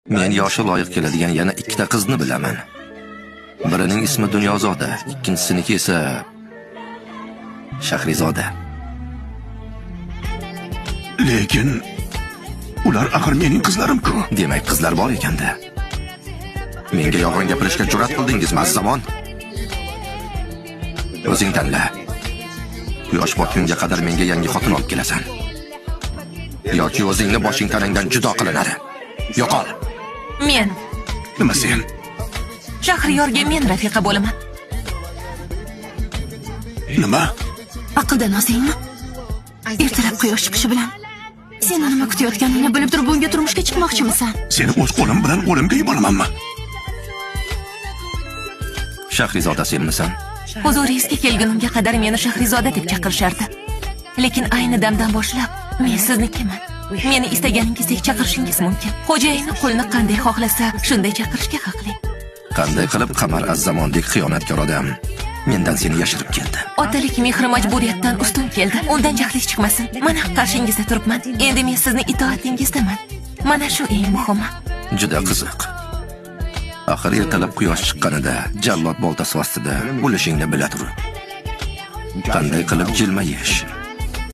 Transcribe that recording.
Men yoshi loyiq keladigan yana ikkita qizni bilaman. Birining ismi Dunyozoda, ikkinchisiniki esa Shahrizoda. Lekin ular axir mening qizlarim-ku. Demak, qizlar bor ekanda. Menga yolg'on gapirishga jur'at qildingizmi, Azzamon? O'zing tanla. Quyosh botgunga qadar menga yangi xotin olib kelasan. Yoki o'zingni boshing tanangdan judo qilinadi. Yo'qol. Men Nima sen? Shahriyorga men rafiqa bo'laman. Nima? Aqldan ozingmi? Ertalab quyosh chiqishi bilan seni nima kutayotganini bilib turib bunga turmushga chiqmoqchimisan? Seni o'z qo'lim bilan o'limga yuboramanmi? Shahrizoda senmisan? Huzuringizga kelgunimga qadar meni Shahrizoda deb chaqirishardi. Lekin ayni damdan boshlab men siznikiman. Meni istaganingizdek chaqirishingiz mumkin. Xo'jayini qulni qanday xohlasa, shunday chaqirishga haqli. Qanday qilib Qamar Azzamondek xiyonatkor odam mendan seni yashirib keldi? Otalik mehri majburiyatdan ustun keldi. Undan jahlingiz chiqmasin. Mana qarshingizda turibman. Endi men sizni itoatingizdaman. Mana shu eng muhimi. Juda qiziq. Axir ertalab quyosh chiqqanida jallod boltasi ostida o'lishingni bila turib. Qanday qilib jilmayish,